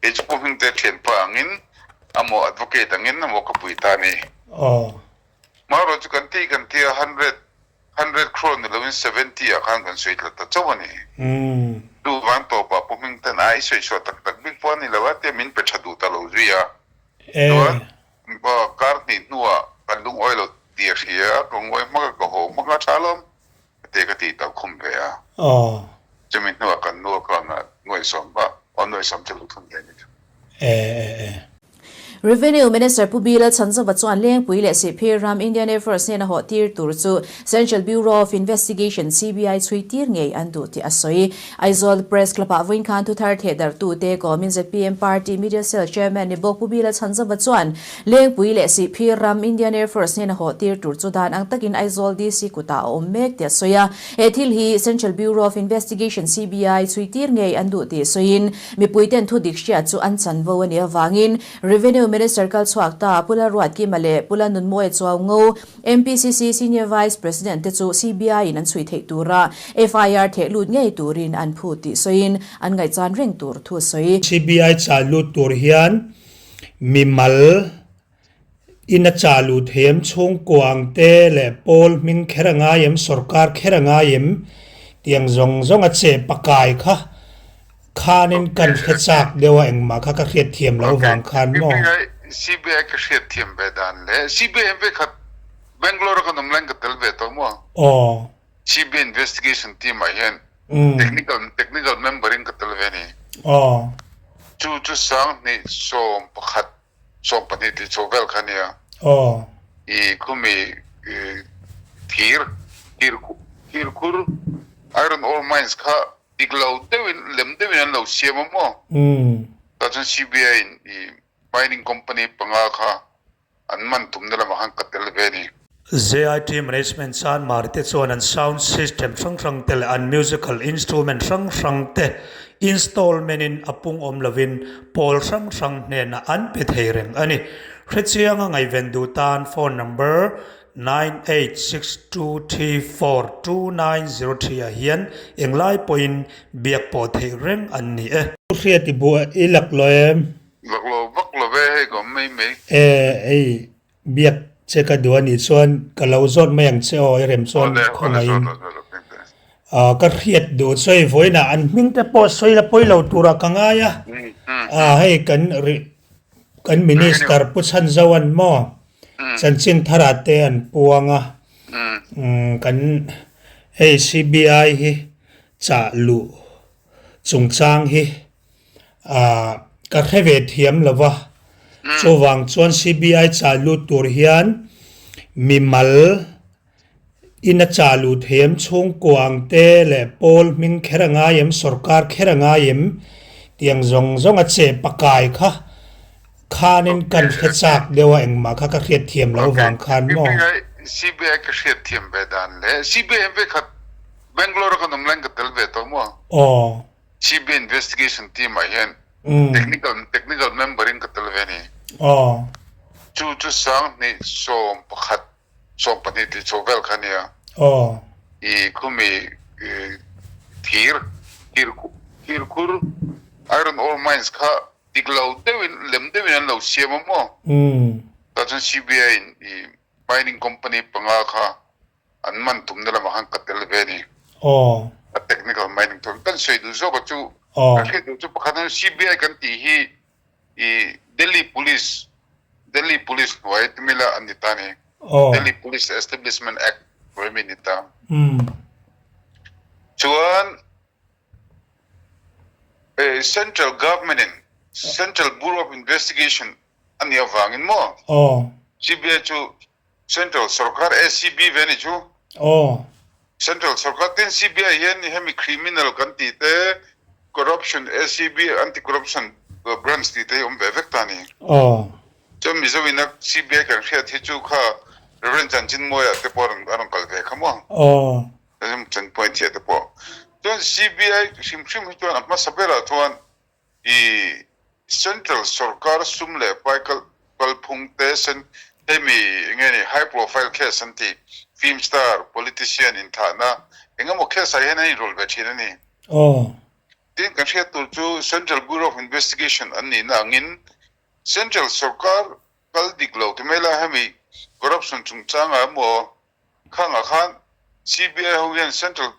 Kei chu Pu Hmingte thianpa angin amaw advocate angin amaw ka pui ta a ni. Marawh chu kan tih kan tih a hundred hundred crore ni loin 70 ah khan kan sawi tlat ta chauh a ni. Chuvang tawpah Pu Hmingten a i sawi chhuah tak tak bik pawh a ni lo a tia min pe tha duh ta lo zui a. Chuan kar hnih hnuah kan lungawi lo tih a hria a, ka ngawi hmak a, ka haw hmak a tha alawm. Te ka tih tauh khum ve a. Chumi hnuah kan nu account ah nuaihsawm va aw nuaihsawm chu lo thun ve ni chu. E e e. Revenue Minister Pu Bila Chhanzova chuan Lengpui leh Sihphir ram Indian Air Force hnena hawh tir tur chu Central Bureau of Investigation, CBI, chhui tir ngei an duh tih a sawi. Aizawl Press Club-ah vawiin khan thuthar thehdarhtute kawmin zpm Party Media Cell Chairman ni bawk Pu Bila Chhanzova chuan Lengpui leh Sihphir ram Indian Air Force hnena hawh tir tur chu dan ang takin Aizawl DC kutah a awm mek tih a sawi a. He thil hi Central Bureau of Investigation, CBI, chhui tir ngei an duh tih sawiin mipuiten thu dik hriat chu an chanvo a nih avangin Revenue Minister kal chhuak ta Pu Lalruatkima leh Pu Lalnunmawia Chuaungo, MPCC Senior Vice President te chu CBI in an chhui theih tura FIR theh lut ngei turin an phut tih sawiin an ngaihchan reng tur thu a sawi. CBI chah lut tur hian Mimal in a chah luh thei em, chhungkua ang te leh pawl hming kher a ngai em, sorkar kher a ngai em tiang zawng zawng a che pakai kha khanin kan hre chak deuh a engmah kha ka hriat thiam loh vang khan maw? CBI ka hriat thiam ve dan leh CBI hian vekhat Bangalore a kan awm laiin ka tel ve tawh maw? Aw. CBI investigation team ah hian technical technical member in ka tel ve a ni. Aw. Chu chu 10,000 11 12 tih chho vel kha a nia. Aw. I khumi thir thir thir khur iron ore mines kha dik lo deuhin lem deuhin an lo siam a maw? Tah chuan CBI in i mining company panga kha An man tumna lamah khan ka tel ve a ni. JIT Management Chanmar te chuan an sound system hrang hrang te leh an musical instrument hrang hrang te installment in a pung awm lovin pawl hrang hrang hnenah an pe thei reng a ni. Hrechianga ngaihven duh tan phone number 9862342903 ah hian englai pawhin biak pawh theih reng an ni e. Hriat i buai i laklawh em? Vak lo vak lo ve hei ka awm mai mai. E ei biak che ka duh a nih chuan ka lo zawt mai ang che aw i rem chuan khawngaih in ah ka hriat duh chu hei vawiinah an hming te pawh sawi la pawi lo turah ka ngai a ah hei kan rih kan minister Pu Chhanzoan maw chanchin tharah te an puang a kan hei CBI hi chah luh chungchang hi Ah, ka hre ve thiam lo va. Chuvang chuan CBI chah lut tur hian mimal in a chah luh thei em, chhungkua ang te leh pawl hming kher a ngai em, sorkar kher a ngai em tiang zawng zawng a che pakai kha khanin kan hre chak deuh a engmah kha ka hriat thiam loh vang khan maw? CBI ka hriat thiam ve dan leh CBI hian vekhat Bangalore a kan awm laiin ka tel ve tawh maw? Aw. CBI investigation team ah hian technical technical member in ka tel ve a ni. Aw. Chu chu 10,011 12 tih chho vel kha a nia. Aw. I khumi thir thir thir khur iron ore mines kha dik lo deuhin lem deuhin an lo siam a maw? Tah chuan CBI in i mining company panga kha An man tumna lamah khan ka tel ve a ni. Aw. A technical mining thawm kan sawi duh zawk a chu. Aw. Kan hriat duh chu pakhat an CBI kan tih hi i Delhi Police Delhi Police hnuai tumila an ni ta a ni. Aw. Delhi Police Establishment Act hnuai mi a ni ta. Umm. Chuan Central Government in Central Bureau of Investigation a nih avangin maw. Aw. CBI chu Central sorkar ACB ve ni chu. Aw. Central sorkar tin CBI hian hemi criminal kan tih te corruption ACB anti corruption branch tih te hi awm ve vek ta ni. Aw. Chuan Mizo ina CBI kan hriat hi chu kha Reverend Chanchinmawia te pawh a rawn kal ve kha maw. Aw. Chanpuai thiah te pawh. Chuan CBI hrim hrim hi chuan a hmasa berah chuan I Central sorkar sum leh pai kalphung te hemi enge ni high profile case an tih film star, politician inthahna engemaw case ah hian an inrawlh ve thin a ni. Aw. Tin, kan hriat tur chu Central Bureau of Investigation an nihna angin Central sorkar kal dik lo ti mai la, hemi corruption chungchangah emaw khangah khan CBI ho hian Central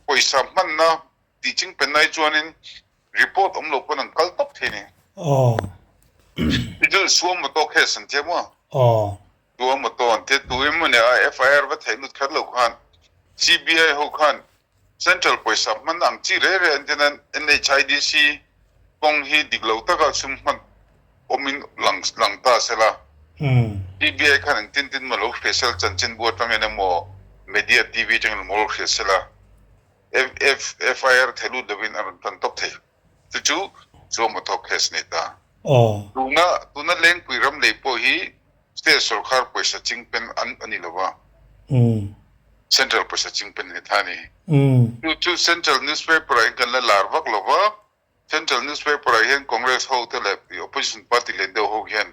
pawisa hmanna tih chingpen ai chuanin report awm lo pawn an kal tawp thei ni. Aw. Ti chu suam motor case an tia maw? Aw. Suam motor an tia tu emaw nia a FIR va theih lut kher lo khan CBI ho khan Central pawisa hman ang chi reh reh an ti nan NHIDC kawng hi dik lo taka sum hman awmin lang lang ta sela. CBI khan engtin tin maw lo hria sela chanchinbu atangin emaw media TV atangin emaw lo hria sela FIR thei lut lovin a rawn tan tawp thei. Chu chu chuan motor case nei ta. Tuna tuna Lengpui ram lei pawh hi state sorkar pawisa chingpen an a ni lo va. Central pawisa chingpen a ni tha a ni. Chu chu central newspaper ah hian kan la lar vak lo va. Central newspaper ah hian Congress ho te leh opposition party lian deuh ho hian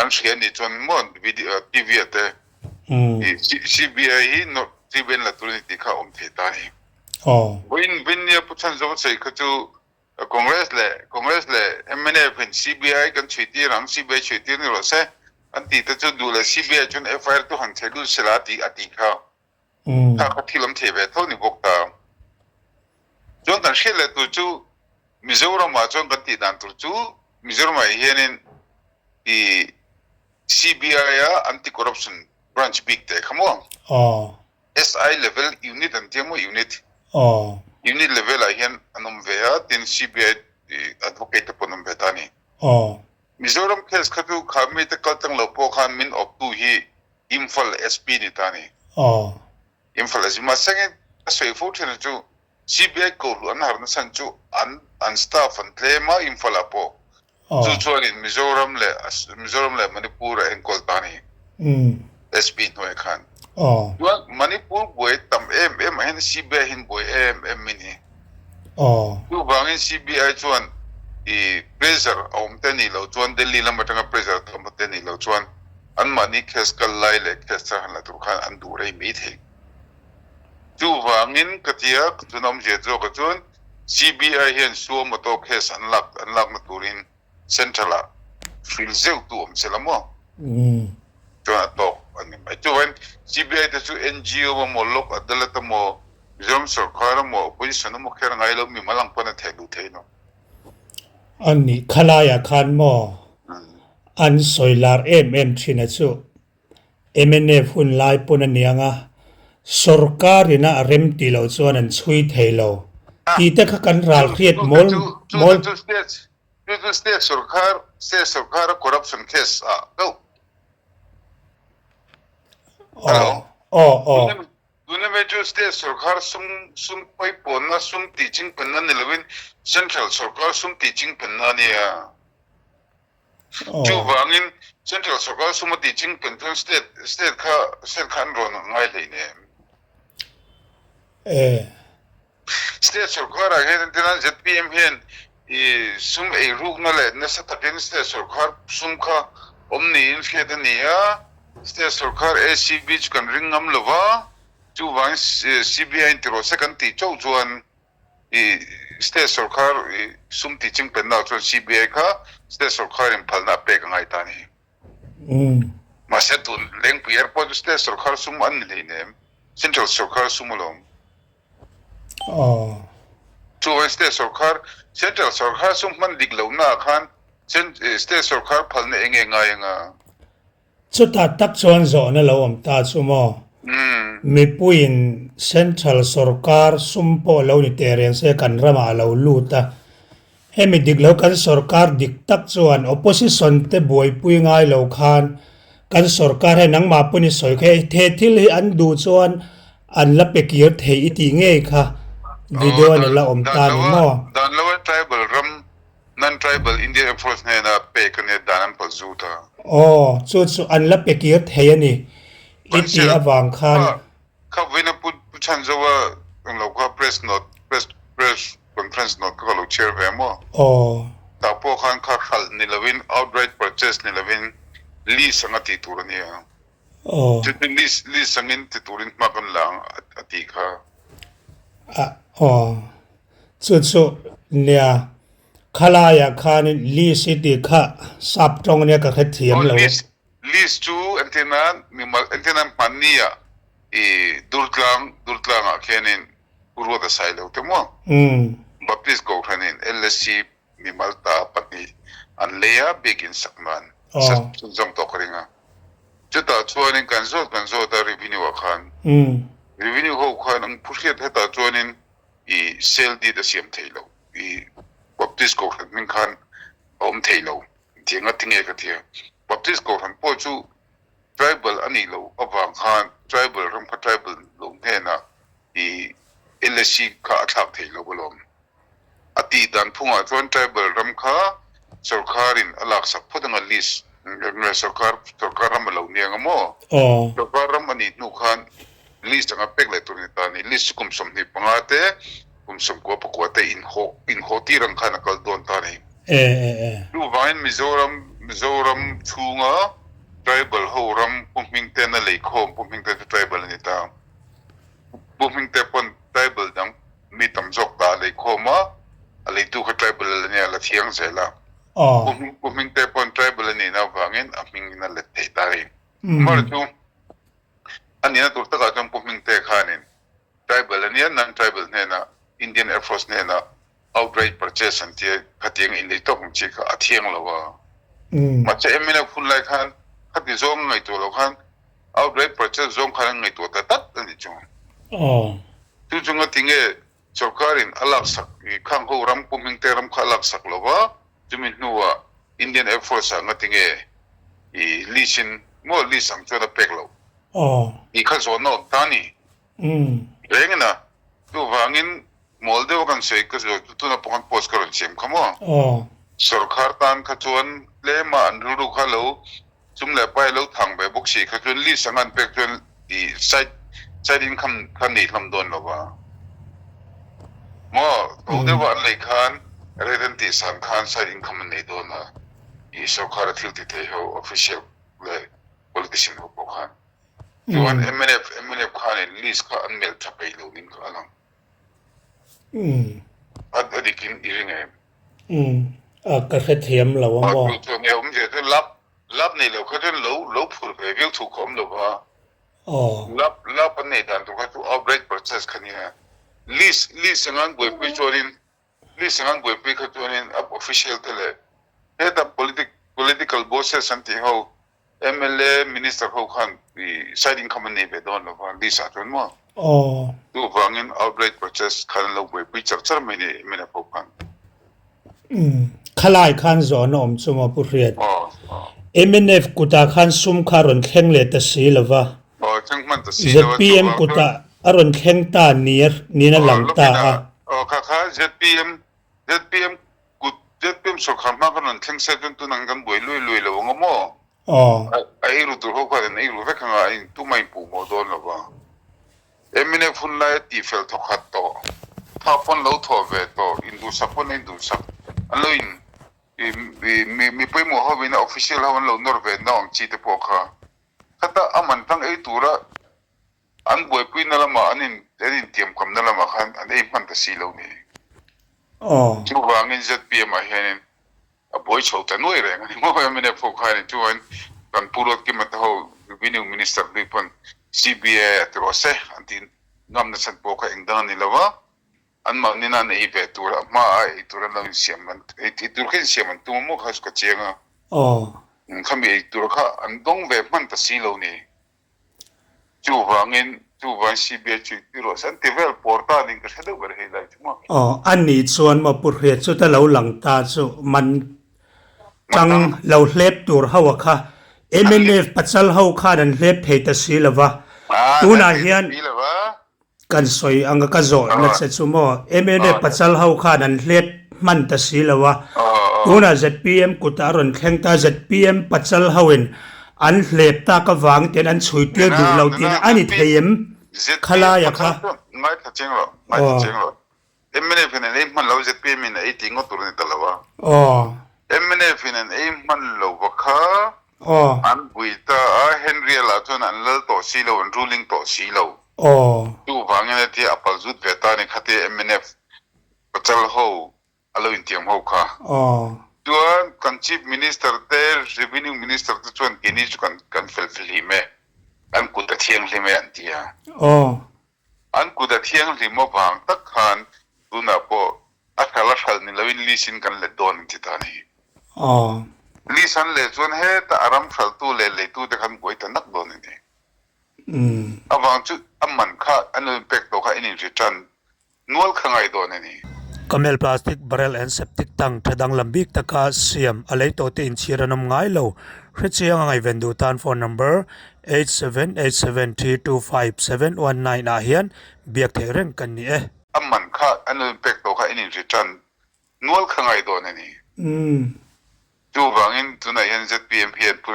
an hria a nih chuan maw TV ah te CBI hi CBI an la tur a ni tih kha a awm thei ta a ni. Vawiin Vawiin Pu Chhanzova sawi kha chu Congress leh Congress leh mnf in CBI kan chhui tir ang, CBI chhui tir ni rawh se an tih te chu duh leh CBI chuan FIR chu han chhe lut sela a tih a tih kha. Kha kha thil awm thei ve tho ni bawk ta. Chuan kan hriat leh tur chu Mizoramah chuan kan tih dan tur chu Mizoramah hianin i CBI a anti corruption branch bik te kha maw? SI level unit an tia maw unit? Unit level ah hian an awm ve a, tin CBI advocate te pawh an awm ve ta a ni. Mizoram case kha chu kha mite kal tlang lo pawh khan min awptu hi Imphal SP ni ta a ni. Imphal SP mahse ka sawi fo thin a chu CBI kohluh an harna chhan chu an an staff an tlem a Imphal ah pawh chu chuanin Mizoram leh Mizoram leh Manipur a enkawl ta a ni SP hnuaiah khan. Chuan Manipur buai tam em em ah hian CBI hian buai em em mai ni. Chuvangin CBI chuan i pressure a awm te nih loh chuan Delhi lam atanga pressure a tam te nih loh chuan anmahni case kal lai leh case thar han la tur khan an duh rei mai thei. Chuvangin ka ti a, tuna awmzia zawkah chuan CBI hian suo motor case an lak an lakna turin Central ah hril zeuh tu awm se la maw? Chuan a tawk a ni mai. Chuvangin CBI te chu NGO emaw, Lok Adalat emaw, Mizoram sorkar emaw, opposition emaw kher ngai lo mimal ang pawn a theh duh thei lo. A nih khalaiah khan maw an sawi lar em em thin a chu. Mnf hun lai pawn a niang a, sorkar ina a rem tih loh chuan an chhui thei lo tih te kha kan ral hriat mawl mawl. Chu chu state sorkar state sorkar a corruption case ah deuh. Hello. Aw aw. Tuna mai chu state sorkar sum sum pawipawhna sum tih chingpenna ni lovin central sorkar sum tih chingpenna a nia. Chuvangin Central sorkar sum a tih ching pen chuan state state kha state kha an rawn ngai hleinem. State sorkarah hian entirnan zpm hian i sum ei rukna leh nasa takin state sorkar sum kha awm niin hriat a ni a, state sorkar ACB chu kan ring ngam lova, chuvangin CBI in ti rawh se kan tih chauh chuan I state sorkar i sum tih ching penna chuan CBI kha state sorkar in phalna a pek a ngai ta a ni. Mahse tun Lengpui airport chu state sorkar sum an ni hleinem, central sorkar sum alawm. Chuvangin state sorkar, central sorkar sum hman dik lohna ah khan state sorkar phalna eng nge ngai anga? Chutah tak chuan zawhna lo awm ta chu maw? Mipuiin Central sorkar sum pawh lo ni teh reng se kan ramah a lo lut a. Hemi dik lo kan sorkar dik tak chuan opposition te buaipui ngai lo khan kan sorkar hei nangmah pawn i sawi kha hei the thil hi an duh chuan an la pe kir thei i tih ngei kha video a ni la awm ta ni maw? Dan lo a tribal ram Non-tribal Indian Air Force hnena pek a nia dan an pawlh zut a. Aw, chu chu an la pe kir thei a ni i tih avang khan. Kha vawiina Pu Chhanzova ang lo kha press note, press press conference note kha ka lo chhiar ve maw? Aw. Tah pawh khan kha hralh ni lovin outright purchase ni lovin lease anga tih tur a nia. Aw. Chuti lease lease angin ti turin hma kan la ang a tih kha. A, aw. Chu chu nia khalaiah khanin list i tih kha sap tawng ania ka hrethiam lo. List list chu entir nan mimal entir nan hmanni ah i Durtlang Durtlang ah khianin Pu Ruata Sailo te maw Baptist Kohhranin LSC mimal ta pahnih an lei a biakin sak nan sa chhunzawm tawh ka ring a. Chutah chuanin kan zawt kan zawt a revenue ah khan revenue ho khan ang phu hriat hetah chuanin i sale deed a siam thei lo i Baptist Kohhran hming khan a awm thei lo tih anga tinge ka ti a. Baptist Kohhran pawh chu tribal a nih loh avang khan tribal ram kha tribal lo hnenah i LSC kha a thlak thei lo alawm. A tih dan phungah chuan tribal ram kha sorkarin a laksak phawt anga list nge sorkar sorkar ram a lo ni anga maw? Sorkar ram a nih hnu khan list anga pek leh tur a ni ta a ni. List chu kum 25 te kum 94 te inhawh inhawh tir ang khan a kal dawn ta a ni. Chuvangin Mizoram Mizoram chhunga tribal ho ram Pu Hmingten a leikhawm Pu Hmingten chu tribal a ni ta. Pu Hmingte pawn tribal dang mi tam zawk ta a lei khawm a, a leitu kha tribal a la nia, a la thiang zel a. Pu Hmingte pawn tribal a nihna avangin a hmingin a let thei ta a ni. Amaherawhchu chu a nihna tur takah chuan Pu Hmingte khanin tribal a nia, non-tribal hnenah Indian Air Force hnenah outright purchase an tia khatiang inlei tawk ang chi kha a thiang lo a. Mahse mnf hun lai khan khati zawng a ngaihtuah loh khan outright purchase zawng khan an ngaihtuah ta tlat a ni chu. Chu chunga tinge sorkarin a laksak khang ho ram Pu Hmingte ram kha a laksak lo va, chumi hnuah Indian Air Force ah ngatinge i lease in maw lease ang chuan a pek loh tih kha zawhna awm ta a ni. Rengin a, chuvangin Mawl deuh a kan sawi ka zawh chu tuna pawh khan post ka rawn siam kha maw? Sawrkhar tan kha chuan tlema an rilru kha lo sum leh pai lo thang ve bawk si kha chuan list anga an pek chuan i side side income kha nei hlawm dawn lo va maw? To deuha an lei khan rate an tih san khan side income an nei dawn a, i sawrkhara thil ti thei ho official leh politician ho pawh khan. Chuan mnf mnf khanin list kha an melh tha peih lo ning kha a lang. A dikin i ring em? A ka hrethiam lo a maw? Chu chuan nge awmzia chuan lap lap nei lo kha chuan lo lo phur ve viau thu kha awm lo va. Lap lap an nei dan tur kha chu outright purchase kha nia. Lease lease anga an buaipui chuanin lease anga an buaipui kha chuanin a official te leh heta politic political bosses an tih ho Mla minister ho khan side income an nei ve dawn lo va, list ah chuan maw? Aw. Chuvangin outright purchase khan an lo buaipui char char mai ni mnf ho khan. Umm, khalai khan zawhna awm chu maw Pu Hriat? Aw, aw. Mnf kutah khan sum kha a rawn thleng leh ta si lo va. Aw, thleng hman ta si lo a, ZPM chuvang chuan. kutah a rawn thleng ta ni niin a lang ta a. Aw, kha kha ZPM, ZPM Kut ZPM sawrkhar hma khan rawn thleng se chuan tunah hian kan buai luai luai lo ang a maw? Aw. A eiru tur ho khan an eiru vek ang a, a in tumah in puh mawh dawn lo va. Mnf hun laia tihfel thawk khat tawh, tha pawn lo thawh ve tawh, induhsak pawn a induhsak, an lo in mi pawimawh ho in a official ho an lo nawr ve nau ang chi te pawh kha. Khata a man tlang ei tura An buaipuina lamah an in an intiamkamna lamah khan an ei hman ta si lo ni. Aw. Chuvangin ZPM ah hianin a buai chho ta nuai reng a ni maw mnf ho khanin chuvangin kan Pu Ruatkima te ho Revenue Minister hlui pawn CBI a ti rawh se an tih ngamna chhan pawh kha eng dang a ni lo va, anmahni nan ei ve tur a hma a ei tur an lo insiam an ei tur kha insiam an tum a maw kha chu ka chiang a. Aw. Khami ei tur kha an dawng ve hman ta si lo ni. Chuvangin, chuvang CBI chu i rawh se an ti vel pawr ta ning ka hre deuh ber hei lai chu maw. Aw, a nih chuan maw Pu Hriat chuta lo lang ta chu man tang lo hlep tur ho a kha mnf pachal ho khan an hlep thei ta si lo va, tunah hian Kan sawi ang a ka zawhna che chu maw? Mnf pachal ho khan an hlet hman ta si lo a, tunah zpm kutah a rawn thleng ta, zpm pachal hoin an hlep tak avang ten an chhui tir duh lo tihna a ni thei em? Khalaia kha. Ngaithla cheng lo, ngaithla cheng lo. Mnf in an ei hman lo, zpm in a ei tih ngawt tur a ni ta lo a. Mnf in an ei hman lo va kha an bui ta a, Henry-a lah chuan an lal tawh si lo, an ruling tawh si lo. Chuvangin a tia a pal zut ve ta a ni khatia mnf. Pachal ho a lo intiam ho kha. Chuan kan Chief Minister te, Revenue Minister te chuan keini chu kan kan fel fihlim e, an kut a thianghlim e an ti a. An kut a thianghlim avang tak khan tunah pawh a hral a hral ni loin list in kan let dawn an ti ta a ni. List an leh chuan heta a ram hraltu leh leitu te khan buai ta nak dawn a ni. Avang chu a man kha an lo inpek tawh kha in in return Nual kha ngai dawn a ni. Camel plastic barrel and septic tank tha danglam bik taka siam a lei tawh te inchhir an awm ngai lo. Hrechiang a ngaihven duh tan phone number 8787325719 ah hian biak theih reng kan ni e. A man kha an lo inpek tawh kha in in return nual kha ngai dawn a ni. Chuvangin tunah hian zpm hian Pu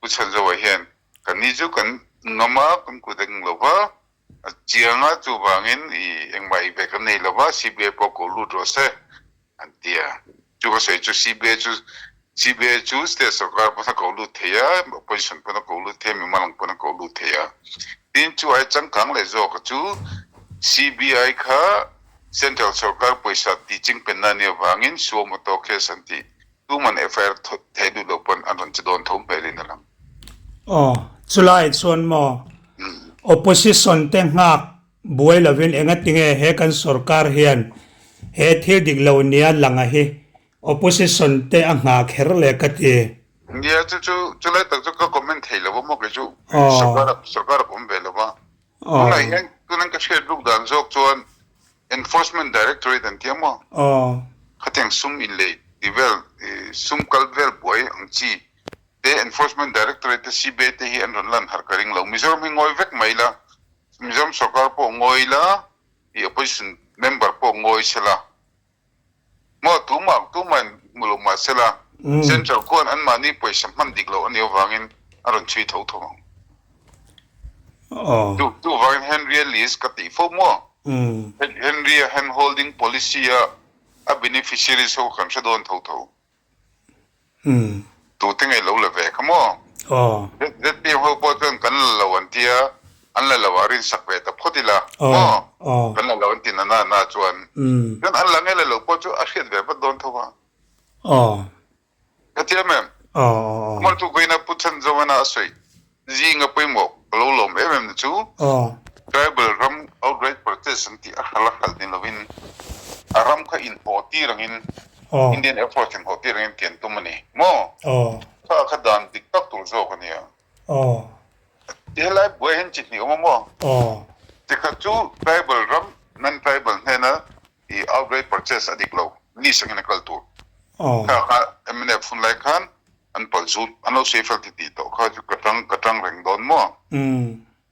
Pu Chhanzoa hian kan ni chu kan ngam a, kan kut a eng lo va, A chiang a, chuvangin i engmah i ve kan nei lova, CBI pawh ko lut rawh se an ti a. Chu ka sawi chu CBI chu CBI chu state sorkar pawn a ko lut thei a, opposition pawn a ko lut thei a, mimal ang pawn a ko lut thei a. Tin, chu ai changkang leh zawk a chu CBI kha central sorkar pawisa tih chingpenna a nih avangin suo motor case an tih Tuman FIR thei duh loh pawn an rawn che dawn tho hmelin a lang. Aw, chulai chuan maw opposition te nghak buai lovin engatinge he kan sorkar hian he thil dik lo nia langa hi opposition te a nghah kher le ka ti. Nia, chu chu chulai tak chu ka comment thei lo a maw kei chu sorkar sorkar a awm ve lo va. Tunah hian tunan ka hriat ruk dan zawk chuan Enforcement Directorate an ti a maw? Khatiang sum inlei tih vel, sum kal vel buai ang chi te Enforcement Directorate te CBI te hi an rawn lan harh ka ring lo. Mizoram hi ngawi vek mai la, Mizoram sorkar pawh ngawi la, i opposition member pawh ngawi se la. Maw tumah tumah in hmu lo mah sela Central khuan anmahni pawisa hman dik loh a nih avangin a rawn chhui tho tho ang. Chu chuvangin Henry-a list ka tih fo maw? Henry-a hand holding policy a a beneficiaries ho kan hre dawn tho tho. Tute nge lo la ve kha maw? ZPM ho pawh chuan kan la lo an tia, an la lo a rinsak ve ta phawt ila maw? Kan la lo an ti na na na chuan. Chuan an la nge la lo pawh chu a hriat ve vat dawn tho a. Ka thiam em? Hmaltu vawiina Pu Chhanzovana a sawi zinga pawimawh ka lo lawm em em na chu Tribal ram outright purchase an tih a hral a hral ni lovin a ram kha inhawh tir angin Indian Air Force inhawh tir angin tih an tum a ni maw? Kha kha dan dik tak tur zawk a nia. Helai buai hian chi hnih awm a maw? Tikhat chu Tribal ram non-tribal hnena i outright purchase a dik lo, lease angin a kal tur. Kha kha mnf hun lai khan an pal zut, an lo sawi fel titih tawh kha chu ka tang ka tang reng dawn maw?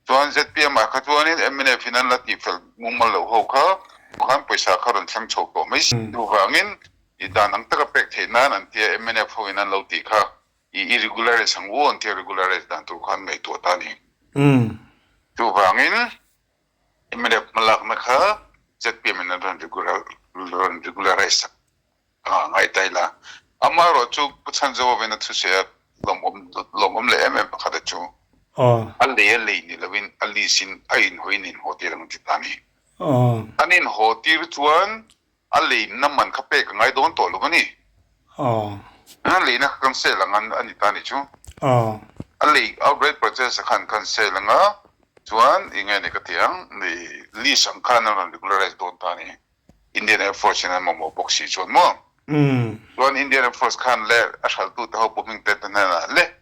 Chuan zpm ah kha chuanin mnf in an la tih fel mumal loh ho kha khan pawisa kha rawn thleng chho tawh mai si. Chuvangin i dan ang taka pek theih nan an tia mnf ho in an lo tih kha i irregularize ang u an tia regularize dan tur kha an ngaihtuah ta a ni. Chuvangin Mnf hmalakna kha zpm in an rawn rawn regularize sak a ngai ta ila. Amaherawh chu Pu Chhanzova vena thusawi a lawmawm lawmawm leh em em pakhat a chu a lei a lei ni lovin a lease in a inhaw in a inhaw tir ang a ti ta a ni. An inhaw tir chuan A leina man kha pek a ngai dawn tawh lo a ni. A leina kha kan sel ang a ni ta a nih chu. A lei outright purchase a khan kan sel ang a, chuan eng nge ni ka ti ang, lease ang khan an rawn regularize dawn ta a ni. Indian Air Force in an mamawh bawk si chuan maw. Chuan Indian Air Force khan le a hraltute ho Pu Hmingte te hnenah le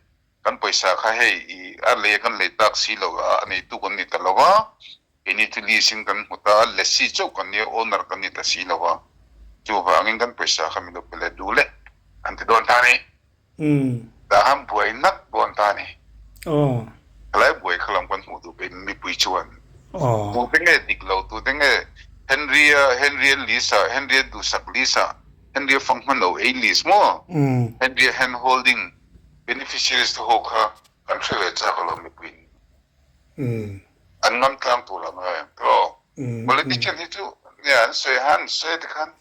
kan pawisa kha hei i a lei a kan lei tak si lo a, a neitu kan ni ta lo a, Keini chu lease in kan hmu ta a, lessee chauh kan nia, owner kan ni ta si lo a, chuvangin kan pawisa kha min lo pe leh duh le an ti dawn ta a ni. Tah khan buai nak dawn ta a ni. Helai buai kha lam kan hmuh duh pei mipui chuan tute nge dik lo, tute nge Henry-a, Henry-a lease-ah, Henry-a duhsak lease-ah, Henry-a fang hman lo ei lease maw? Henry-a hand holding beneficiaries te ho kha kan hre ve chak alawm mipuiin. An ngam tlang tur ang e tawh. Politician hi chu nia an sawi han sawi te khan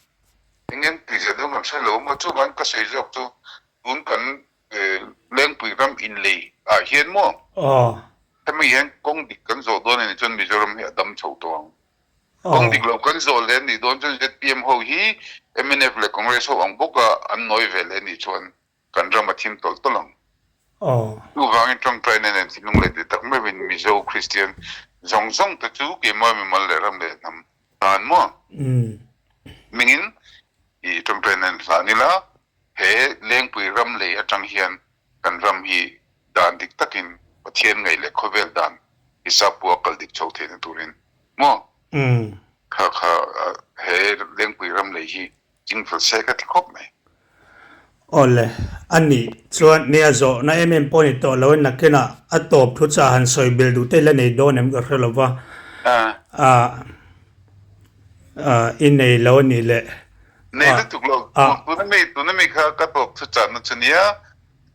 eng eng tih zet dawn kan hre lo maw chuvan ka sawi zawk chu tun kan Lengpui ram inlei ah hian maw hemi hian kawng dik kan zawh dawn a nih chuan Mizoram hi a dam chho tawh ang. Kawng dik lo kan zawh leh nih dawn chuan zpm ho hi mnf leh Congress ho ang bawka an nawi ve leh nih chuan kan ram a thim tawlh tawlh ang. Chuvangin tawngtaina nen thinlung leh ti tak meuhin Mizo Kristian zawng zawng te chu keimah mimal leh ram leh hnam tan maw hmingin i tawngtaina nen hlan ila he Lengpui ram lei atang hian kan ram hi dan dik takin Pathian ngaih leh khawvel dan hisap pawh a kal dik chho theihna turin maw kha kha he Lengpui ram lei hi Chingfel se ka ti khawp mai. Awle, a nih chuan nia zawhna em em pawh ni tawh lo in nakinah a tawp thu chah han sawi belh duh te la nei dawn em ka hre lo va. I nei lo a nih le. Nei lutuk lo, tuna mi tuna mi kha ka tawp thu chahna chu nia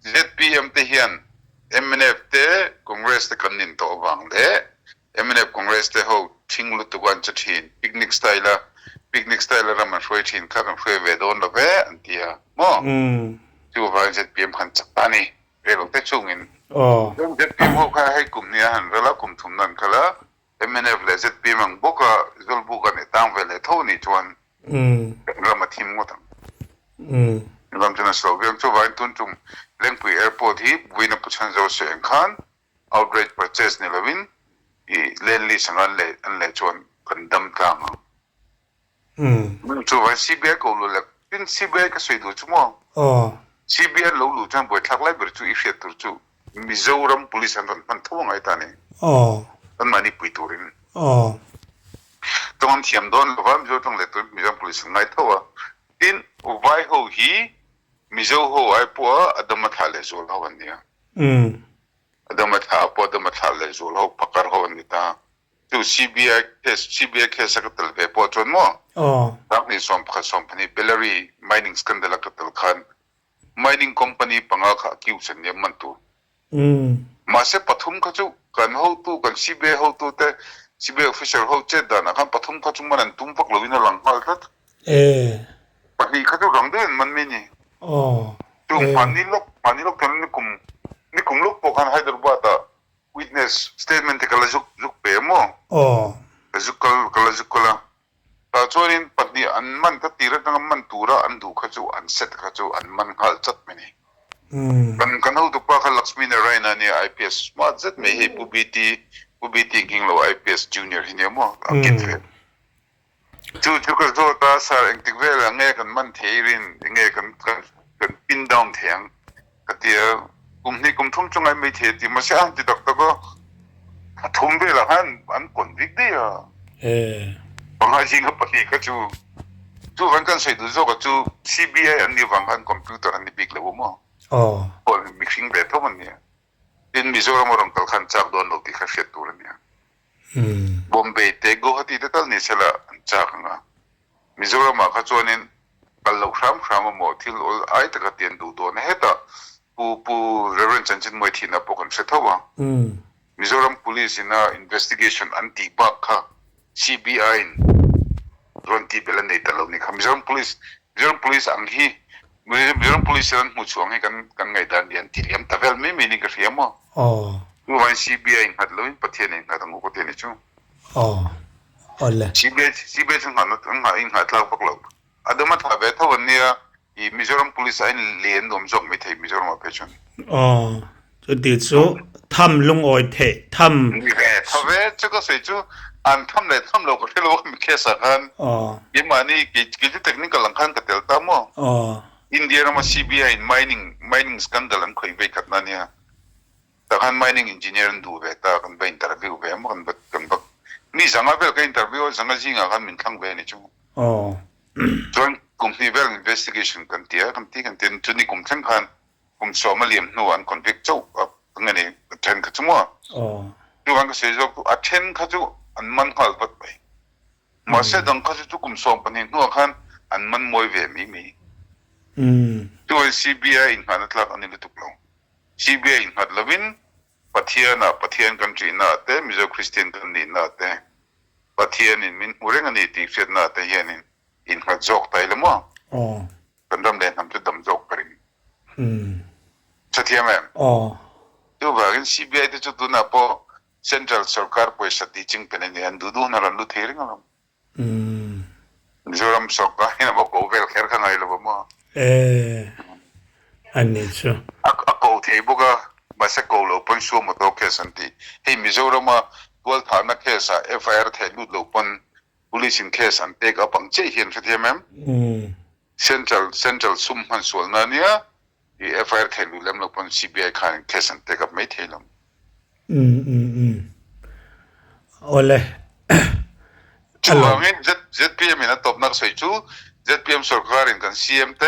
zpm te hian mnf te Congress te kan nin tawh avang leh Mnf Congress te ho thing lutuk an che thin, picnic style a picnic style a ram an hruai thin kha kan hruai ve dawn lo ve an ti a maw? Chuvangin zpm khan chak ta a ni rei te chungin. Chuan zpm ho kha hei kum hnih a han ral a, kum thumna an kal a, mnf leh zpm ang bawk a Zawlbuk an tang ve leh tho nih chuan kan ram a thim ngawt ang. Ram chuan a sawi viau ang. Chuvangin tun tum Lengpui Airport hi Buina Pu Chhanzo sawi ang khan Outright purchase ni lovin i land lease anga an leh an leh chuan kan dam tlang ang. Chuvang CBI ko luh leh tin CBI ka sawi duh chu maw? CBI an lo luh chuan buaithlak lai ber chu i hriat tur chu Mizoram Police an rawn hman tho angai ta ni. Kan mahni pui turin. Tawng an thiam dawn lova Mizo tawng leh turin Mizoram Police an ngai tho a. Tin vai ho hi Mizo ho ai pawha a dam a thlah leh zual ho an nia. A dam a thlah pawh a dam a thlah leh zual ho phakar ho an ni ta. Chu CBI case CBI case a ka tel ve pawh chuan maw Sanghnih 11 12 Bellary mining scandal a ka tel khan mining company panga kha accused an ni a man tur. Mahse pathum kha chu kan hotu kan CBI hotu te CBI officer ho chet danah khan pathum kha chu man an tum vak loin a lang nghal tlat. Pahnih kha chu rang deuh an man mai a ni. Chung hmanni lawk hmanni lawk chuan nikum nikum lawk pawh khan Hyderabad ah witness statement te ka la zuk zuk pe a maw? Ka zuk kal ka la zuk kal a. Tah chuanin pahnih an man ta tir atanga man tura an duh kha chu an set kha chu an man nghal chat mai a ni. Kan kan hotupa kha Lakshmi Narayana nia IPS smart zet mai hei Pu BT Pu BT nghing lo IPS junior hi nia maw a kit ve. Chu chu ka zawt a, Sir engtik velah nge kan man thei rin, enge kan kan pin down thei ang ka ti a, kum hnih kum thum chu ngai mai thei a ti mahse a han ti tak tak a, a thum velah khan an convict daih a, panga zinga pahnih kha chu chuvang kan sawi duh zawk a chu CBI an nih vang khan computer an ni bik lo a maw, mihring ve tho an nia, tin Mizoram a rawn kal khan chak dawn lo tih kha hriat tur a nia. Bombay te Guwahati te tal ni sela an chak ang a, Mizoramah kha chuanin kal loh hram hram a maw thil awl ai taka ti an duh dawn a, hetah Pu Pu Rev. Chanchinmuai thihna pawh kan hre tho a, Mizoram Police ina investigation an tih bak kha CBI in rawn tih belh a nei ta lo ni kha, Mizoram Police Mizoram Police ang hi Mizoram Police in an hmuh chhuah ang hi kan kan ngaihdan hi an ti liam ta vel mai mai niin ka hria maw. Chuvangin CBI in nghat loin Pathian in nghat ang u ka ti a ni chu. Awle. CBI CBI chu nghahna nghah in nghah tlak vak lo. A dam a thlah ve tho an nia i Mizoram Police a in lian nuam zawk mai thei Mizoram ah phei chuan. Aw chuti chu tham lungawi theih tham. Ni ve tho ve chu ka sawi chu an tham leh tham lo ka hre lo a mi case ah khan. Keimahni kei kei chu technical ang khan ka tel ta maw. India rama CBI in mining mining scandal an khawih vei khatna ania. Tah khan mining engineer an duh ve ta, kan va interview ve a maw, kan va kan va mi zanga vel ka interview a, zanga zingah khan min thlang ve a ni chu. Chuan kum hnih vel investigation kan ti a, kan ti kan ti a, chuni kum thleng khan kum sawm a liam hnuah an convict chauh a nge ni a then kha chu maw. Chuvang ka sawi zawk chu a then kha chu an man nghal vat mai. Mahse dang kha chu chu kum 12 hnuah khan an man mawi ve mai mai. Chuan CBI inngahna tlak a ni lutuk lo. CBI innghat lovin Pathianah Pathian kan ṭihnaah te, Mizo Kristian kan nihnaah te, Pathianin min hmu reng a ni tih hriatnaah te hianin innghat zawk ta ila maw? Kan ram leh hnam chu dam zawk ka ring. Hrethiam em? Chuvangin CBI te chu tunah pawh Central sorkar pawisa tih ching pen a ni, an duh duh hun a rawn lut thei reng alawm. Mizoram sawrkar hian a va ko vel kher kha ngai lo va maw? E, a ni chu. A a ko thei bawk a, mahse ko lo pawn suo motor case an ti. Hei Mizorama tualthahna case ah FIR theih lut lo pawn Police in case an take up ang chiah hian hrethiam em? Central Central sum hman sualna ania i FIR theih lut lem lo pawn CBI khan case an take up mai thei lo. Awle. Chuvangin ZPM in a tawpna ka sawi chu ZPM sorkar in kan CM te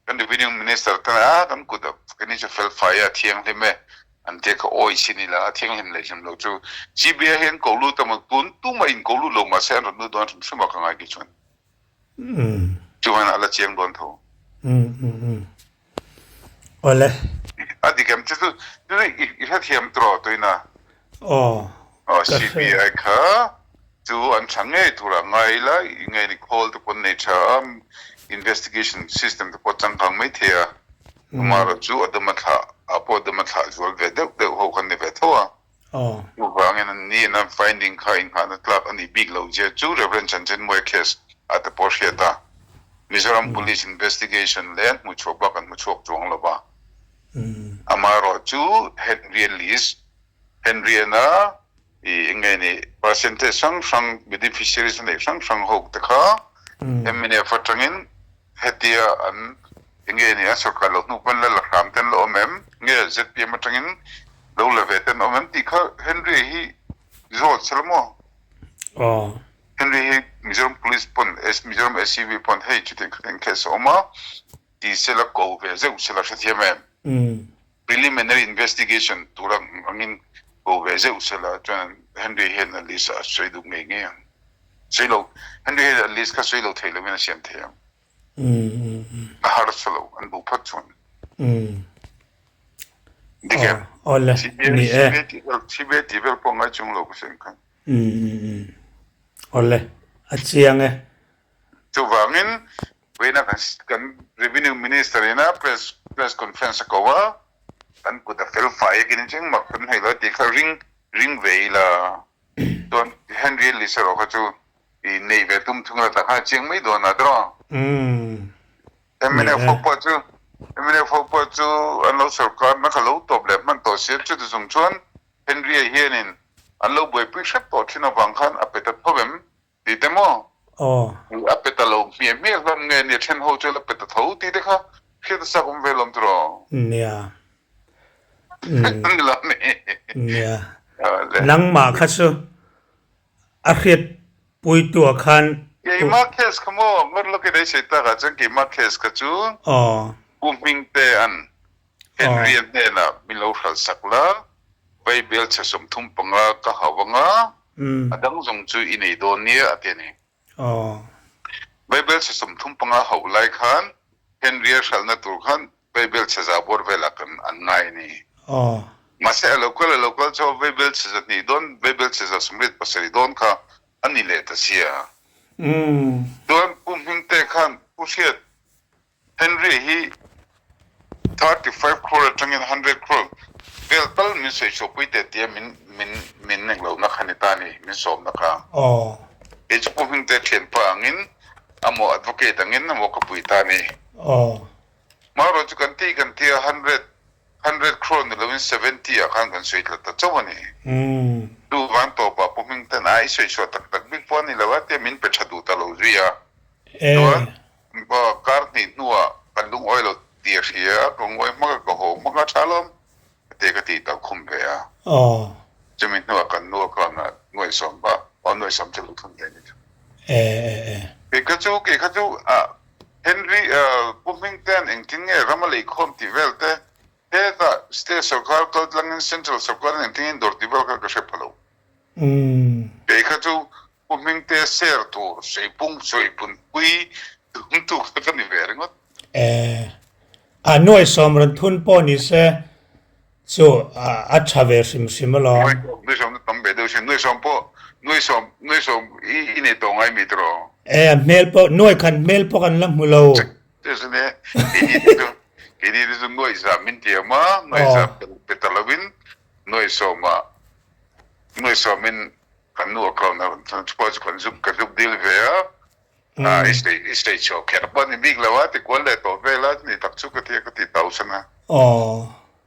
Kan Revenue Minister ten a kan kut a keini chu fel fai a thianghlim e an tia kha awi sin ila a thianghlim leh hlim lo chu CBI hi an ko lut a maw tun tumah in ko lut lo mahse an rawn lut dawn hrim hrim a ka ngai kei chuan chuan a la chiang dawn tho. Awle. A dik em chu chu i hrethiam tawh tuina. Aw. Aw CBI kha chu an tha ngei tur a ngai ila i ngei ni khawl te pawh an nei tha a investigation system te pawh changkang mai thei a amaherawh chu a dama thlah ah pawh a dama thlah zual ve deuh deuh ho kha an ni ve tho a chuvangin an ni an finding kha inghahna tlak a nih bik loh zia chu Rev Chanchenmuai case ah te pawh hriat a Mizoram Police investigation leh an hmuchhuak bak an hmuchhuak chuang lo va amaherawh chu Henry List Henriana i eng nge ni percentage hrang hrang beneficiaries a neih hrang hrang ho te kha mnf atangin hetia an eng nge ni an sorkar lo hnu pawn la la hram te an la awm em nge zpm atangin lo la ve te an awm em tih kha Henry hi zawt se la maw? Aw. Henry hi Mizoram Police pawn Mizoram SCB pawn hei chutiang khatiang case a awm a ti se la ko ve zeuh se la hrethiam em? Preliminary investigation tur angin ko ve zeuh sela chuan Henry hian a list a sawi duh ngei ngei ang. Sawi lo, Henry hian a list kha sawi lo thei lovin a siam thei ang. A harsa lo, an duh phawt chuan. Dik em? Awle, ni e. CBI tih vel pawh ngai chung lo ka hriat khan. Awle, a chiang e. Chuvangin, Vawiina kan kan Revenue Minister ina press press conference a ko a, kan kut a fel fai a kinin chu engmah kan hnaih lo a tih kha ring ring ve ila chuan Henry Lisa erawh kha chu i neih ve tum thung ila tah khan a chiang mai dawn a tiraw? Mnf ho pawh chu mnf ho pawh chu an lo sorkar na kha lo tawp leh hman tawh si a, chuti chung chuan Henry-a hianin an lo buaipui hrep tawh thin avang khan a pe ta tho em? Ti te maw? Aw. A pe ta lo hmiah hmiah hlawm nge nia then ho chu la pe ta tho ti te kha hriat a chak awm ve lawm tiraw? Nia. Ni lo ni. Nia. Nangmah kha chu a hriat puitu ah khan. Keimah case kha maw ngawt lawk in ei sei tak ah chuan keimah case kha chu. Aw. Pu Hmingte an Henry a hnenah min lo hralh sak la, Vaibel chhe 35 ka hau anga, a dang zawng chu i nei dawn nia a ti a ni. Vaibel chhe 35 hauh lai khan Henry a hralhna tur khan Vaibel chhe za bawr velah kan an ngai a ni. Mahse a lo kal a lo kal chu Vaibel chhe 200 dawn, Vaibel chhe 87 dawn kha a ni leh ta sia. Chuan Pu Hmingte khan Pu Hriat Henry hi 35 crore atangin 100 crore vel tal min sawi chhuahpui teh tia min min min eng lohna kha ni ta a ni, min sawmna kha. Aw. Kei chu Pu Hmingte thianpa angin amaw advocate angin amaw ka pui ta a ni. Aw. Marawh chu kan tih kan tih a hundred hundred crore ni loin 70 ah khan kan sawi tlat ta chauh a ni. Chuvang tawpah Pu Hmingten a i sawi chhuah tak tak bik pawh a ni lo a tia min pe tha duh ta lo zui a. Chuan Kar hnih hnuah kan lungawi lo tih a hria a, ka ngawi hmak a, ka haw hmak a, tha lawm ka ti a, ka tih tauh khum ve a. Chumi hnuah kan nu a khan a nuaihsawm va, aw nuaihsawm chu lo thun ve a ni chu. Kei kha chu, kei kha chu Henry Pu Hmingtea'n engtin nge ram a leikhawm tih vel te, hetah state sorkar kal tlangin central sorkarin engtin nge dawr tih vel kha ka hre pha lo. Kei kha chu Pu Hmingte ser tur Seipung Sawipunpui tumtu kha ka ni ve ringawt. E, a nuai sawm rawn thun pawh ni se chu a tha ve hrim hrim alawm. Nuai sawm na tam ve deuh sin, nuai sawm pawh, nuai sawm, nuai sawm i nei tawh ngai mi tiraw? E, a hmel pawh, nuai khan hmel pawh kan la hmu lo. Chusne, keini te chu, keini te chu nuai za min tiam a, nuai za pe ta lovin nuai sawmah, nuai sawmin Kan nu account a rawn thlen chu pawh chu kan zuk ka zuk dil ve a. A i sawi i sawi chhuah kher pawh a ni bik lo a, ti kual leh tawh vel a, ni tak chu ka ti a, ka ti tau san a.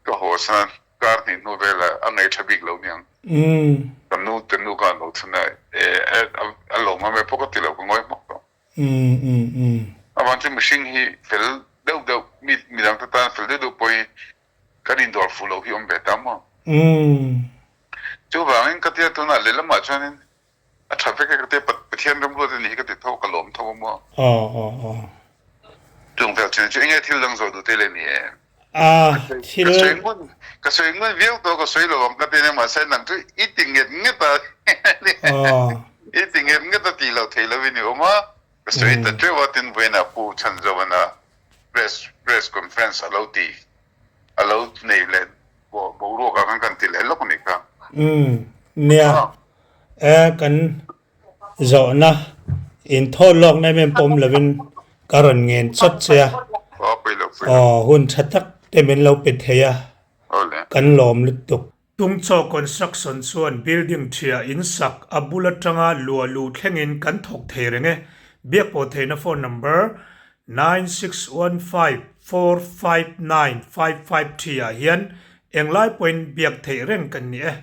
Ka haw san a, kar hnih hnu vel a, a ngaih tha bik lo niang. Ka nu te nu kha an lo chhun a, e a lawm am e pawh ka ti lo, ka ngawi hmak tawh. Avang chu mihring hi fel deuh deuh, mi midang te tan fel deuh deuh pawh hi kan indawr fuh loh hi awm ve ta maw? Chuvangin ka tia tunah lehlamah chuanin a tha vek e ka tia Pathian remruat a nih hi ka ti tho, ka lawm tho a maw? Chung vel chin chu enge thil dang zawh duh te leh ni e? Thil. Ka sawi ngun, ka sawi ngun viau tawh ka sawi lo ang ka ti nia mahse nang chu i ti nget nget a, i ti nget nget a tih loh theih lovin i awm a, ka sawi ta teuh a tin vawiinah Pu Chhanzovana press press conference a lo ti a lo nei leh boruak ah khan kan ti leh lawk a nih kha. Umm nia e kan zawhna in thaw lawkna em em pawm lovin ka rawn ngen chawt che a aw hun tha tak te min lo pe thei a kan lawm lutuk. Tungchaw Construction chuan building ṭhia in sak a bul aṭanga luah luh thlengin kan thawk thei reng e. Biakpawh theihna phone number, 9615459553 ah hian englai pawhin biak theih reng kan ni e.